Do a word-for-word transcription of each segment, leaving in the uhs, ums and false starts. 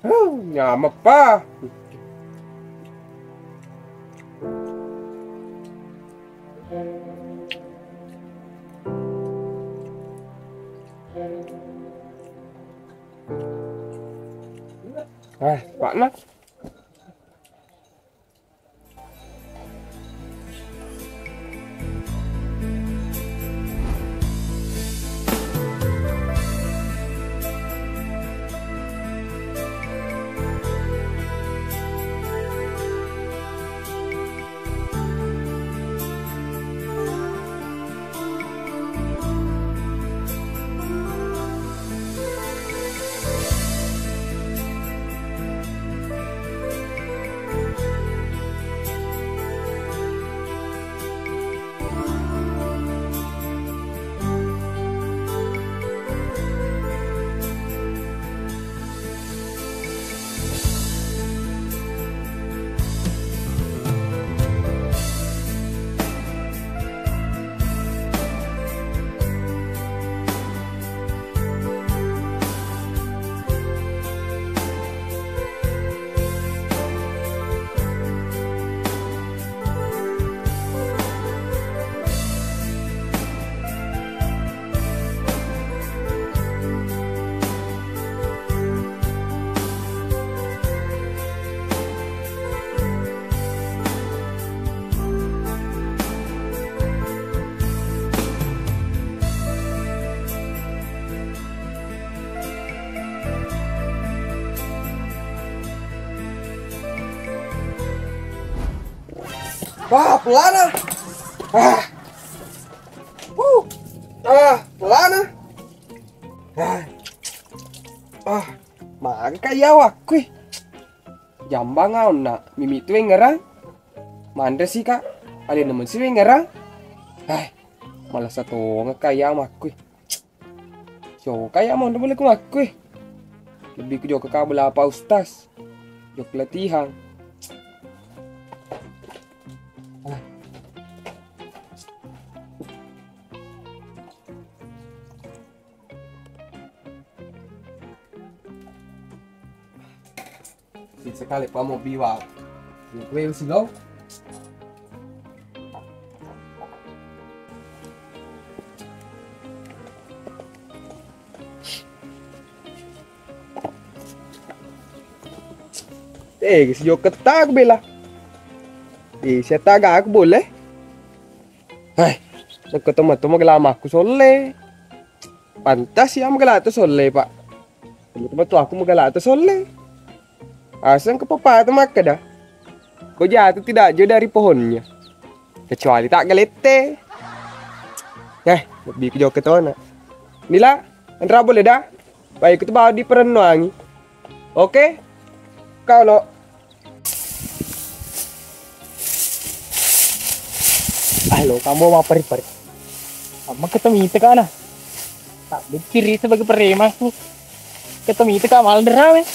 Huh, nyameng pa. Eh, Pak Nak. Wah, pelana. Ah. Wuh. Ah, pelana. Ah. Ah, maga ka yawakkui. Jambang aonna, mimi tu wengngerang. Manre si ka, alena men si wengngerang. Hai, malasa tongeng ka yamakkui. Coka ya mau boleh ku makkui. Lebih ku jokka ka bola apa Ustaz. Jokka latihan. Ah. Sekali pa mau biwa. Kue usi lo. Eh, si jokka tak bela. Eh, siapa gak aku boleh? Hai, jokka teman-teman gelama aku solle. Pantas ya, magalata solle, Pak. Teman-teman tu aku magalata solle. Aseng ke pepatah makkeda, kau jatuh tidak jauh dari pohonnya, kecuali tak galette. Eh, lebih ke jokka tona. Nila, enra boleh dah. Baik, itu bawa di perennuangi. Oke? Kau lo. Ah, lo, kamu mau pari-pari. Amma ketemu itu kana. Tak pikir itu sebagai preman. Ketemu itu kamal derame.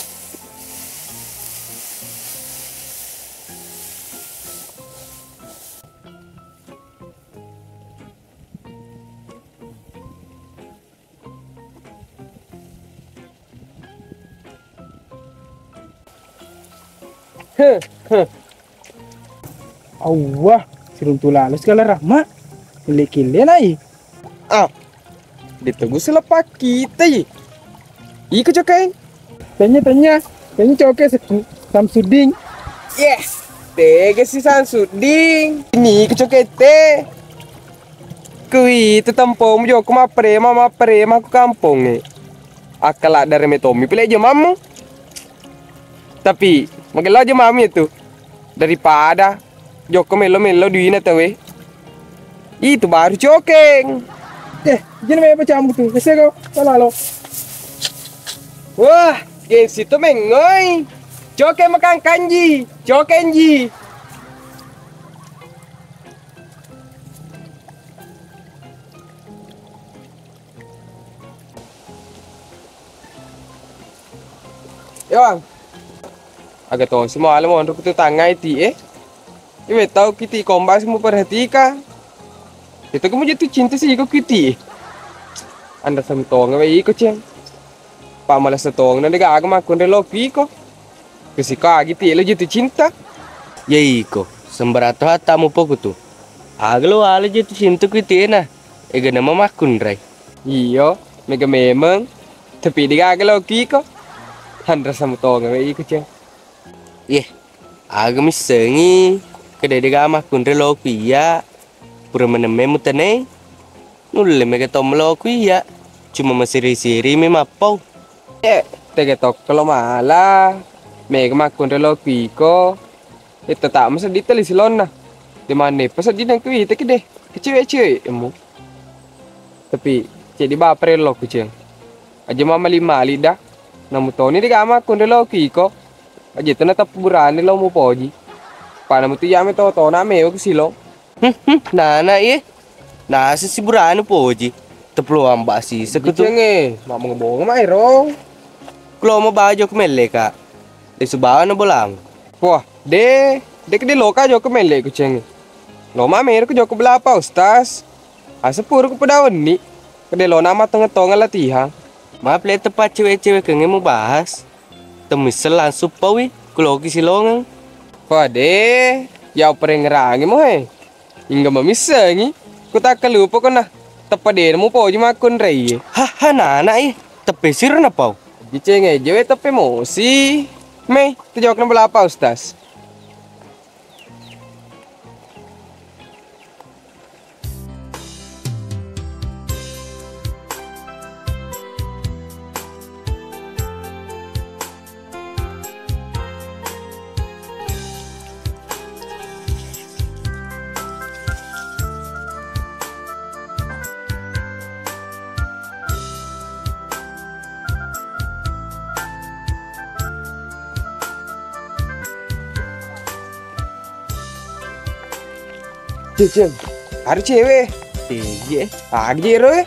He, he. Awwah, siruntu lalo segala rahma. Kille-kille nai. Ah, ditunggu selepak kita yi. Iko cokeng. Tanya, tanya, tanya coke seku Samsudin. Yes, tega si Samsudin. Ini iko cokete. Kui tu tempomu jokko mapprema, mapprema ku kampongnge. Akkala dare metommi pile jamammu. Tapi magello jamammu itu daripada jokko melo-melo duina tawe. Itu baru cokeng. Eh, jini me pacamu tu. Ese kau, lalo. Wah, gengsi tu mengoi. Cokeng makan kanji, cokeng ji. Yo, Ang. Aga tosi mala monro kutu tangngai ti e. Iwe tau kiti komba si muperhatika. Itu kamu jatuh cinta sih iko kiti. Anda sentong we iko, Ceng. Pa mala setong na dega aga makkunre lo ki iko. Kesiko agi ti lo jatuh cinta. Ya iko, sembarato hatta mupo kutu. Aga lo ala jatuh cinta kiti na. Ega nama makkunrai. Iyo, mega memeng. Tapi dega aga lo ki iko. Hanra sama tonga we iko, Ceng. Yeh, aga missengi, kedede ga makkunre lo ku iya, pura menemme mutenei, nulle mega to melo ku iya, cuma masiri-siri mi mappau. Eh, tega tokko lo mala, mega makkunre lo ku iko, eh, tetap maseddi tali silonna, di mana pa seddi nang ku ita kede, kecewe-cewe emu. Tapi, ceddi bapere lo ku, Ceng. Aja mamali-mali da. Namu toni de gama kunde lo kiko. Aja tu natappu burane lo mupoji. Pada mutu yame to tona mewa ku silo. Hmm, hmm, nana iye. Nasa si burane poji. Teplo amba sisa ku tu. Ceng e, mak mengebonga mai ro. Kulo mau bajo ku melle ka. Desu bawa na bolang. Wah, de, de ke de loka jo ke melle ku, Ceng. Lo ma meru ku jo ke belapa, Ustaz. Asa puru ku pedawenni. Kede lo nama tengah-tengah latihan. Maaf le tepat cewek-cewek kenge mau bahas. Temissel langsung pawi, kuloki silongeng. Wah de, ya perengerangi mo he. Ingga mamissengi, ku takkalupa ko na. Teppa de mupoji makkunrai. Haha nana e, teppe siro na pau. Jiceng e, jewe teppe mosi. Mei, tejawab na belapa, Ustaz. Ceng, ceng, ada cewek. Iya, ada jero e.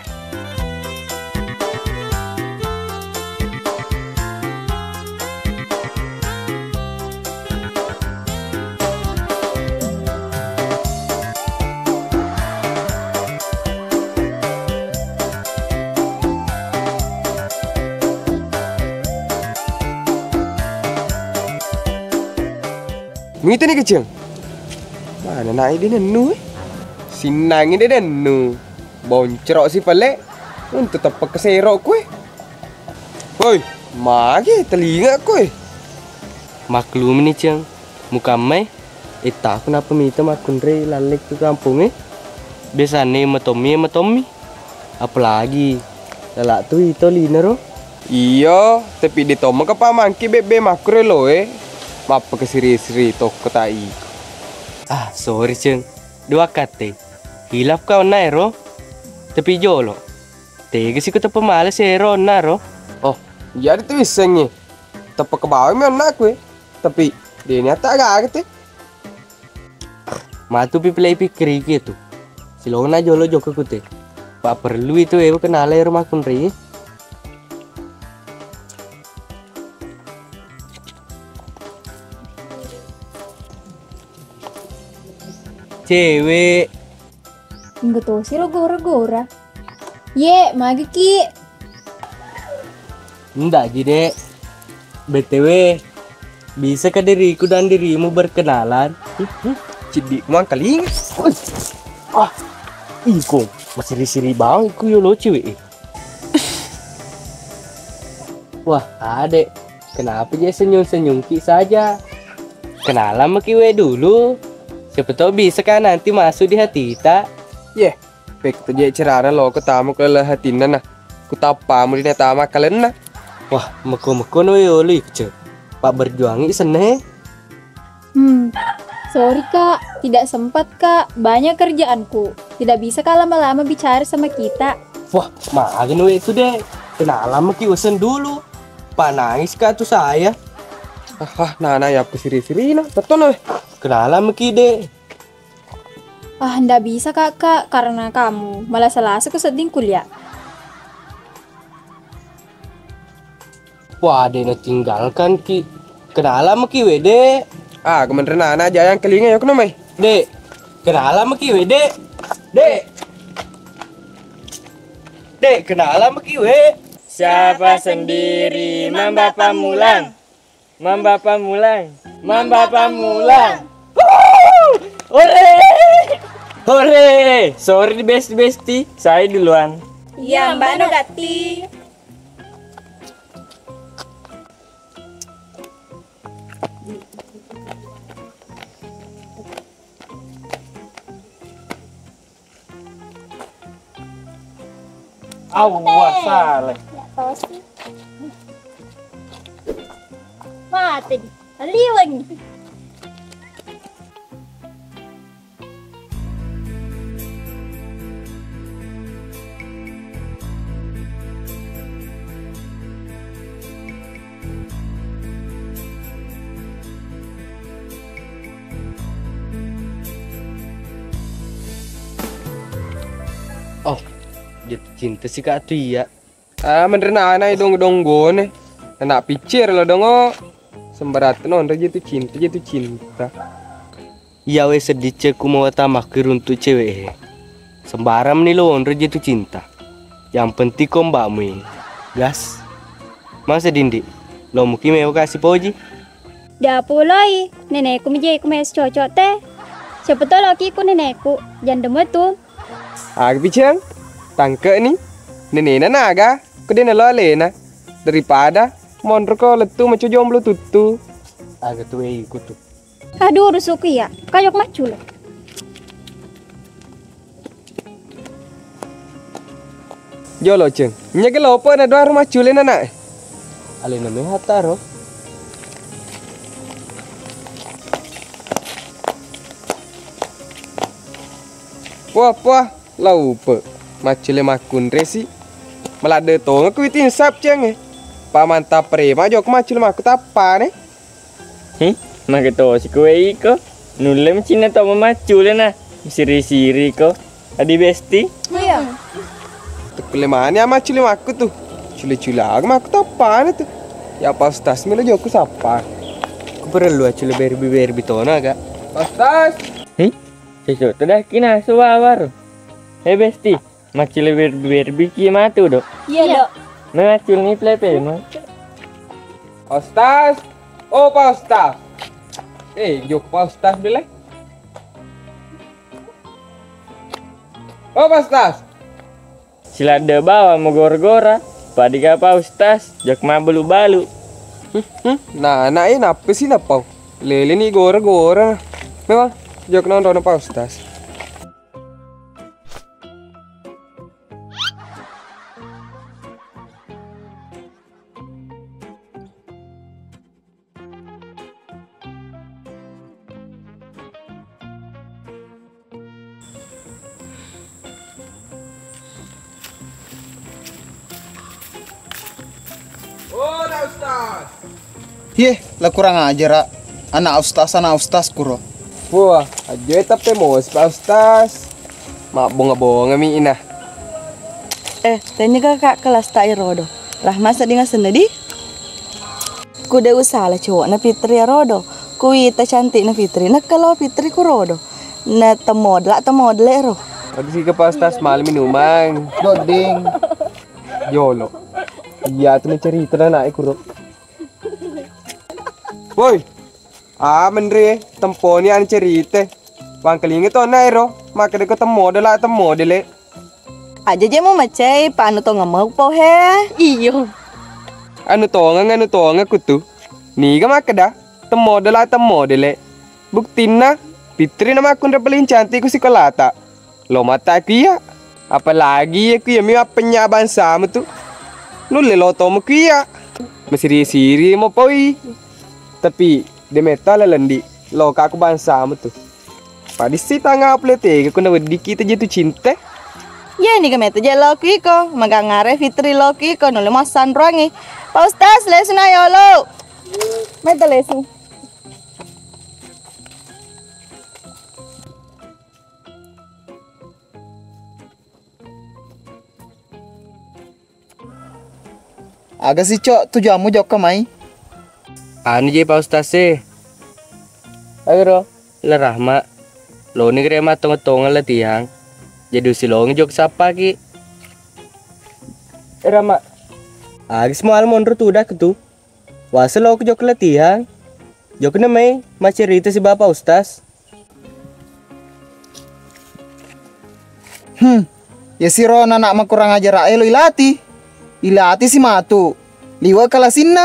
Muita ni kecil. Mana naik di nennu e? Sinnangi de nennu. Boncrok si pale. Untuk tepek kesero kue. Woi, magi telinga kue. Maklumi ni, Ceng. Mukammai, etta aku napa mita makkunrai lallek ke kampung e. Biasane matommi, matommi. Apalagi lalak tu ito lina ro. Iyo, tapi de tomma ka pamangki bebbe makkuro lo e. Mappa ke siri-siri tokko ta iko. Ah, sorry, Ceng. Dua kate. Hilaf ka onna ero. Tapi jolo. Tega siko teppa males ero onna ro. Oh, jadi tu wissengi. Teppa kebawa mi onna ku e. Tapi de ni atta aga-aga te. Matu pi pile pikkiriki tu. Silona jolo jokka kute. Pa perlu itu ewa kenala ero makkunrai. Cewek. Engga tosi ro gora-gora. Ye, magi ki? Ndak ji, Dek. B T W, bisakah diriku dan dirimu berkenalan? Hmm, hmm, ciddi mangkaling. Wih. Ah, iko masiri-siri bang iku yo lo cewek e. Wah, Adek, kenapa je senyum-senyum ki saja? Kenalan maki we dulu. Siapa tahu bisa kan nanti masuk di hati kita. Yeh, pekto je cerana lo ketamu ke le hatinna na. Kutappamu di natama kalenna. Wah, meko-meko no yolo ikce. Pak berjuangi seneh. Hmm, sorry Kak, tidak sempat Kak, banyak kerjaanku. Tidak bisa Kak lama-lama bicara sama kita. Wah, magen we itu deh. Kenalan maki usen dulu. Pak nangis Kak tuh saya. Ah, ah, nana ya aku siri-sirina. Betul no. Kenalan maki deh. Ah, ndak bisa Kakak, karena kamu. Malasa-lasa ku sedding kuliah. Wah, dek, natinggalkan ki. Kenalan maki we, dek. Ah, kementerian anak aja yang kelinga ya, kenapa, mai? Dek, kenalan maki we, dek. Dek. Dek, kenalan maki we. Siapa sendiri, Mamba Pamulang. Mamba Pamulang. Mamba Pamulang. Hore! Hore! Sorry, besti-besti. Saya duluan. Iya, Mbak Nogati. Awas, salah. Ya, tosi. Mate di. Liweng. Oh, jatuh cinta si Kak tu iya. Ah, menrena ana dong-donggone. Anak picir lo dongo. Sembarat nonro jatuh cinta, jatuh cinta. Iyawe seddicce ku mawatamakkiruntu cewek e. Sembarang meni lo onro jatuh cinta. Yang penting ko mbakmu e. Gas. Masa dindi. Lo muki mewa kasi poji. Dia puloi, neneku mije ku mes cocok te. Siapa to loki ku neneku, janda metu. Aga piceng, tangke ni. Nenena naga, ko dena lo alena. Daripada monro ko lettu maco jomblo tuttu. Aga tuwe iku tu. Aduh, rusuku iya, kayok macul. Jolo, Ceng. Nyege lopo na doang rumah culen anak. Alena meha taro. Puah, puah, laupe. Maccule makkunre si. Maladde tonga ku witi insap, Ceng, e. Pamanta prema jok maccule makku tappane. Hi, maketosi kowe iko. Nulle macinna tau mamaccule na. Siri-siri ko. Adi besti? Iya. Tukkule mani amaccule makku tu. Cule-cule aga makku tappana tu. Ya Pak Ustaz melo jokku sappa. Ku perlu accule berbi-berbi tona aga. Pak Ustaz. Hi, sesuatu dah kina suwawar. Hei besti. Maccule ber-, berbi ki matu do. Iya, Dok. Nah, maccule ni plepe ma. Ustaz. Oh, Pak Ustaz. Eh, jok Pak Ustaz bele. Oh, Pak Ustaz. Siladde bawa mo gora-gora. Padika Pak Ustaz, jok mabbulu-balu. Hmm, hmm. Nah, anak e nappa si napau. Lele ni gora-gora. Memang jok nonton Pak Ustaz. Oh, Pak Ustaz. Yeh, la kurang ajar, a. Anak ustaz, anak ustaz kuro. Wah, ajjoe tappe mosi, Pak Ustaz. Mabbonga-bonga mi ina. Eh, tenniga kak kelas ta irodo. Lah masa dinga senna di? Kude usala cowokna Fitri irodo. Kuita cantikna Fitri, nakka lo Fitri kurodo. Na temodla, temodle ro. Tadi sih ke Pak Ustaz malam minuman. Doding. Jolo. Iya tu cerita anak kuro. Woi, ah, menre, temponi anu cerite. Wangkelinga to, naero, makkeda ko temmodo la, temmodo le. Aja je mu macai, pa anu tongeng mau po he. Iyo. Anu tongeng, anu tongeng kutu. Niga makkeda, temmodo la, temmodo le. Buktinna, Fitri na makkunrai paling cantik ku sikolata. Lo mata ku iya. Apalagi iya ku iya mi mappenya bangsamu tu. Nulle lo tomo ku iya. Masiri-siri mo poi. Tapi de metta lalendi lo ka ku bangsamu tu. Padissi tanga pole tega ku naweddikki ta jatuh cinte. Iya ni ga metta je lo ku iko. Magangare Fitri lo ku iko nulle massanroangi. Pak Ustaz, lesu na yolo. Metta lesu. Aga si, Cok, tujuammu jokka mai? Anu je, Pak Ustaz e. Agaro, La Rahma. Loni gere mattongeng-tongeng latihang. Jadi usilongi jokka sappaki. Eh, Rahma. Aga si mual monro tudak tu. Wase lo jokka latihang. Jokka na mai macerita si Bapak Ustaz. Hmm, ya siro nana makurang ajar e lo ilati. Ilati si matu. Liwa kalasinna.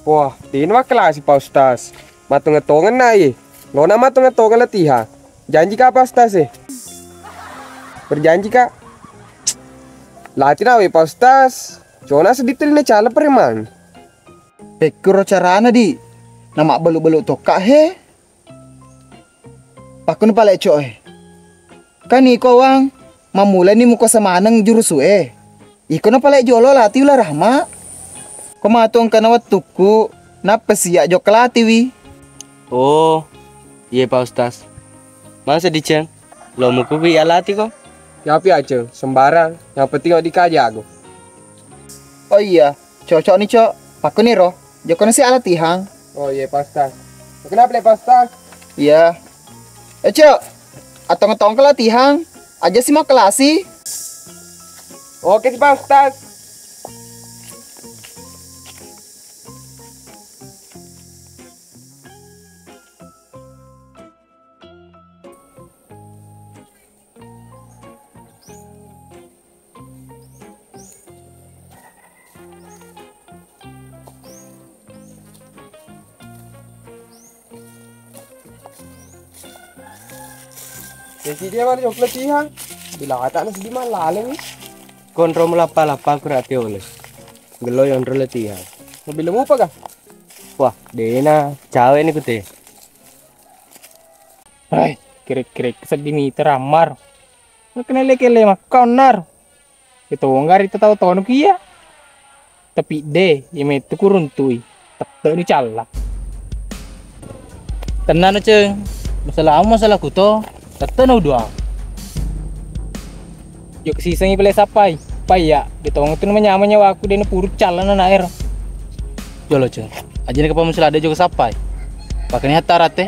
Wah, dena makkalasi Pak Ustaz. Matongeng-tongeng na ye. Lona matongeng-tongeng latiha. Janji ka Pak Ustaz e. Berjanji ka. Lati nawe Pak Ustaz. Cona seddi tuli na cala preman. Pekkuro carana di. Nama belu-belu tokka he. Pakkuni pale, Cok e. Kan iko wang, mammulani muko semaneng jurusu e. Iko na pale jolo lati ula Rahma. Ko matu engkana wettukku, nappa sia jokka latiwi. Oh, iye Pak Ustaz. Masa diceng? Lo muku iya lati ko? Yapi aja, sembarang. Yang penting odi ka jago. Oh iya, Cocok ni, Cok. Pakkuni ro. Jokka na si alatihang. Oh iya, Pak Ustaz. Kenapa le, Pak Ustaz? Iya. Eh, Cok. Atong-tong ke latihang. Aja si mau kelasi. Oke si Pak Ustaz. Jadi dia mari jokka latihang. Bila kata na seddi malaleng. Konro melappa-lappa aku rati oleh. Gelo yonro latihang. Mobil mupa ga? Wah, dena cawe ni kute. Hai, kira-kira seddi mita rammar. Makana leke le makka onnar. Itu nggak rita tau tonu kia. Tapi de, ya metu kuruntui. Tette ni calla. Tenang, Ceng. Masalah amu, masalah kuto. Tette na udua. Yo kesisengi pele sappai. Pai ya, de tong tu manyamanya waku de na puru calla na air. Jolo, Ceng. Aja ni kapal masalah de juga sappai. Pakani hatta rate.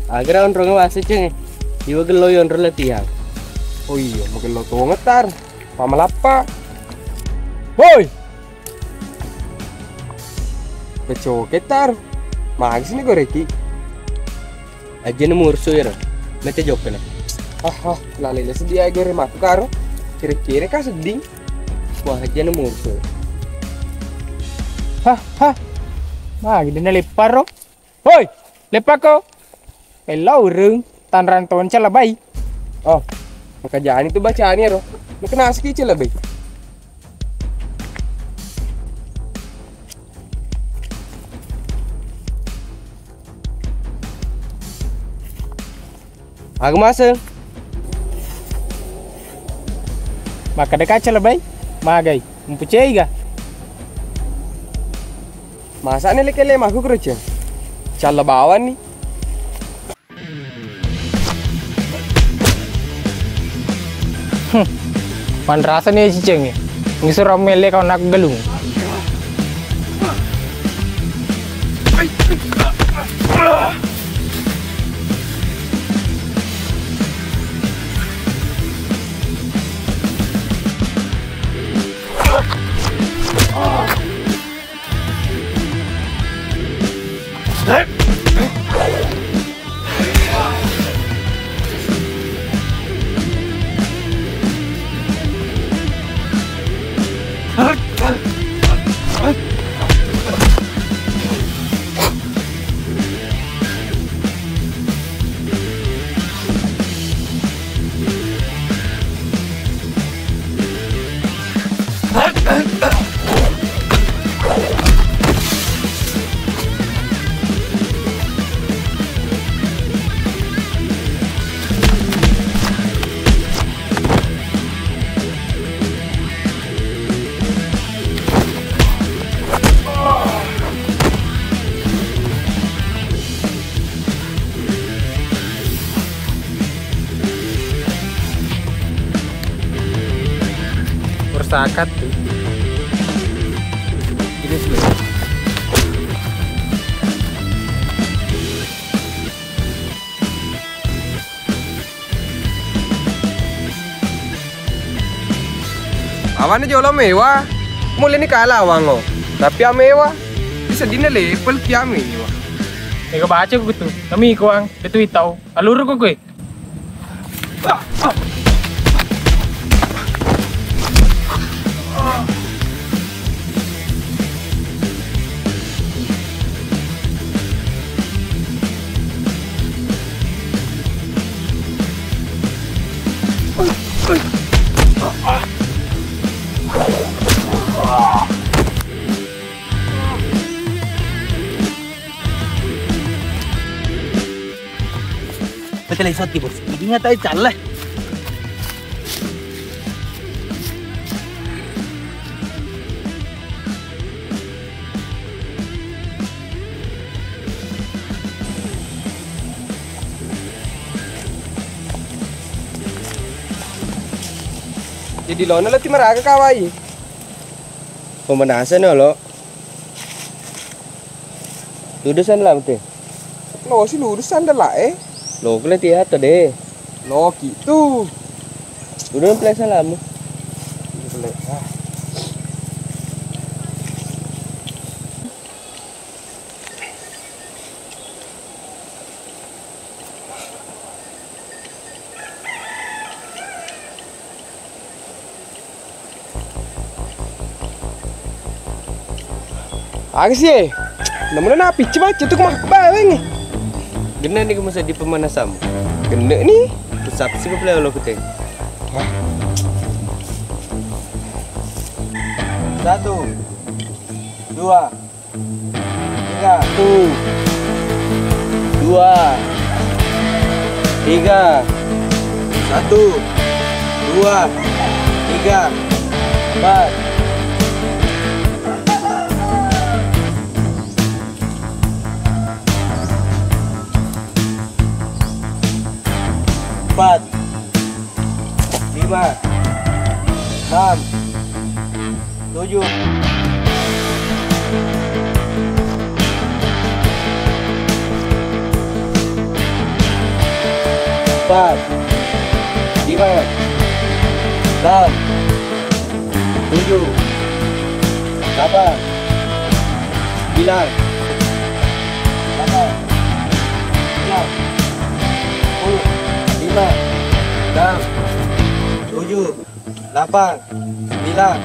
Agara onrong wase, Ceng. Iwa gelo yonro latihan. Oh iya, magello tongetar. Pamalappa. Woi. Becoketar. Magis ni goreki. Ajana mursu ero. Mete jokkana. Ah, ah, lalele sedia gere matu karo. Kira-kira ka sedding. Wah, ajana mursu. Hah, hah. Magi dena lepparo. Hoi, leppako. Ella urung tanrang tonca labai. Oh, makajani tu bacani ero. Makana siki celabai. Aga maseng. Makkeda kaca lebai, magai. Mpucei ga? Masa ni leke-lemaku keruceng? Calla bawang ni. Hmm. Manrasa ni ciceng e. Ngisura mele kau nak gelung. Takat tu. Ini sih. Awanna jolo mewa, mulleni kala awangngo. Tapi amewa, iseddinna level ki amewa. Ega baca ku tu, kami kuang, itu itau. Aluru ku kue. Pete lai sotti, Bos. Ini nyata calle. Jadi lona lati maraga kawai. Pemanasani olo. Ludusan lam te. Lo si ludusan de la e. Lo kule ti ato de. Lo ki tu. Ludusan pele salamu. Pele. Ah. Aga si e? Namuna napicci macet tu ku mabbaweng e. Genne ni ku masa di pemanasamu. Genne ni. Kusapsi ku pele olo kute. Satu, dua, tiga. Satu, dua, tiga. Satu, dua, tiga, empat. Empat, lima, enam, tujuh. Empat, lima, enam, tujuh, delapan, sembilan, delapan, sembilan, sepuluh, lima, enam, tujuh, delapan, sembilan.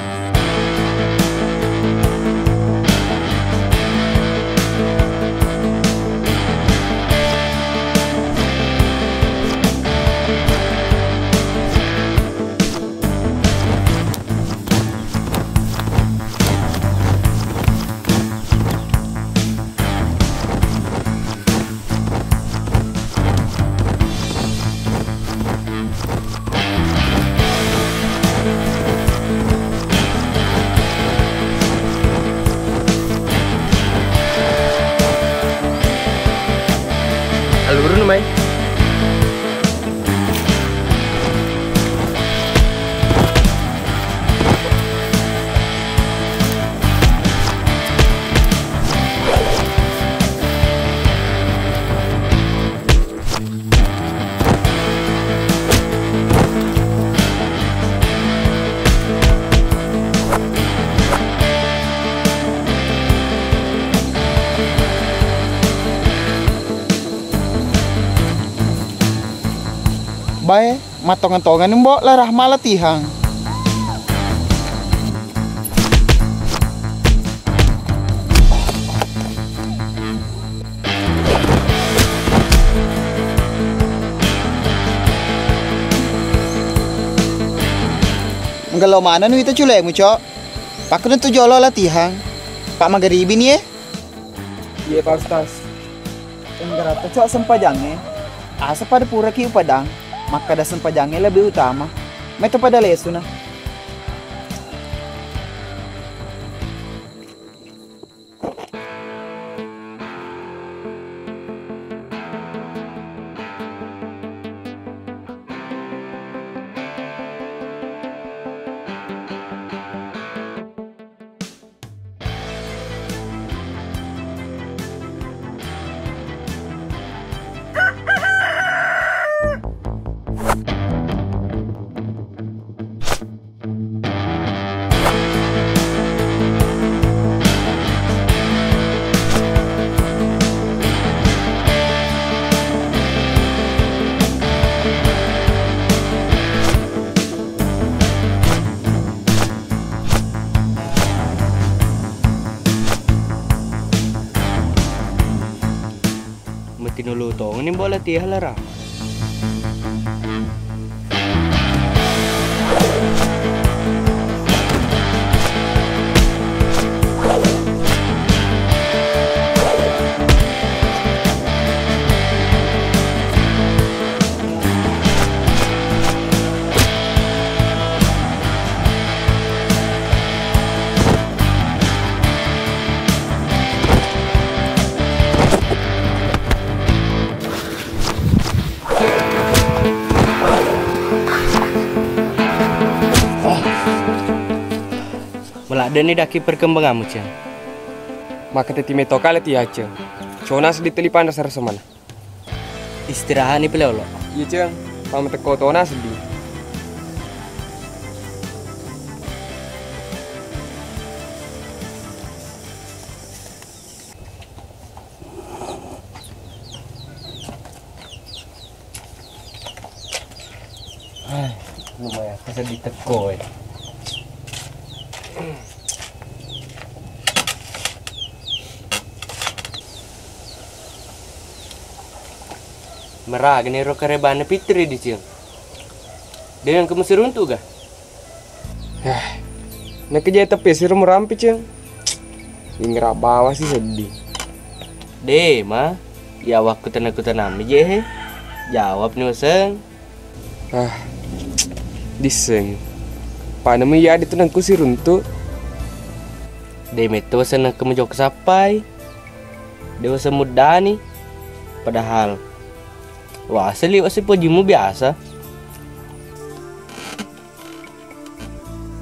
Alurun mai. Bae, mattongang-tongang ni, Mbok, la Rahma latihang. Menggello maneng wita culemu, Cok. Pakkutu jolo latihang. Pak magaribi ni, eh. Iye, Pak Ustaz. Enggaratta, Cok, sempajangnge. Asa pada puraki upadang, makkada sempajangnge lebih utama. Meto pada lesuna. Tinulu tongeng ni bola tihala rama. Maladde ni daki perkembanganmu, Ceng. Maka teti metokale ti, Ceng. Cona seddi teli panra sarasemana. Istirahat ni pale olo. Iya, Ceng. Pamatekko tona seddi. Ai, lumayan, bisa ditekko, eh. Meraga ni ro karebana Fitri di, Ceng. Dia yang kemusir untuk ga? Yah, nakeje teppe siro murampi, Ceng. Ingra bawa si seddi. De ma, ya wakku tenang-tenang je he. Jawab ni useng. Ah, disseng. Panemu iya di tenangku siruntu. De metto seneng ke mejok sappai. De useng muddani. Padahal wase liwa si pojimu biasa.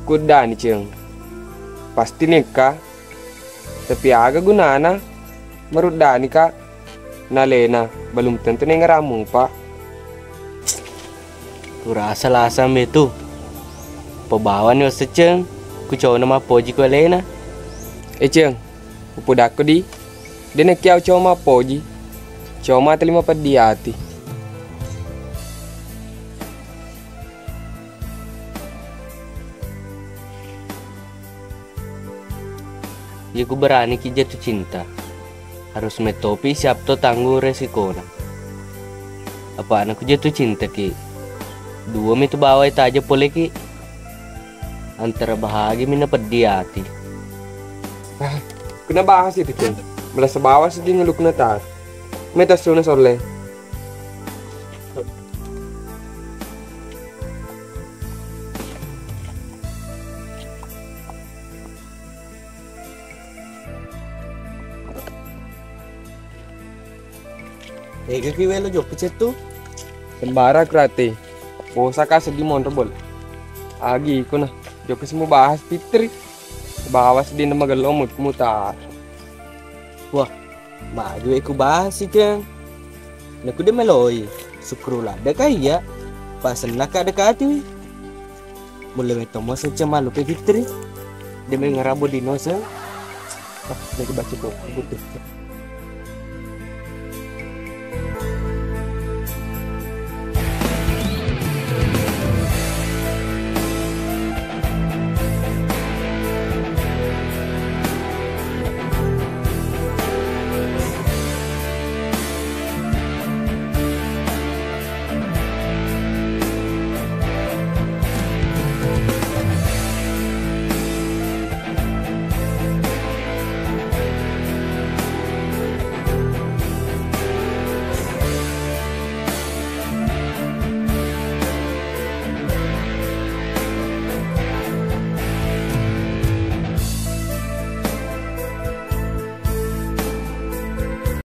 Kuddani, Ceng. Pasti nekka. Tapi aga gunana meruddani ka nalena, belum tentu nengaramu, Pak. Kurasa lasang betu. Pebawani wasseceng, kucona mappoji ku alena. Eh, Ceng, upodakko di. Dena kiau coma mappoji. Coma telima peddi ati. Iya ku berani ki jatuh cinta. Harus metopi siap to tanggung resikona. Apana ku jatuh cinta ki. Dua mi tu bawai taja pole ki. Antara bahagia mi na peddi ati. Ah, kuna bahas itu, Ceng. Melasa bawa sedih ngeluk netar. Meta suna solle. Ega ki welo jokka cettu? Sembara kurate. Bosa ka seddi monro bol. Agi iko na jokka semu bahas Fitri. Bawa seddi na magello mut mutar. Wah, maju e ku bahas ikeng. Naku de meloi. Sukuru ladde ka iya. Pasenna ka dekati. Mulle metto mo seng cemalu pe Fitri. De mengera bodi no seng. Ah, lagi baca buku.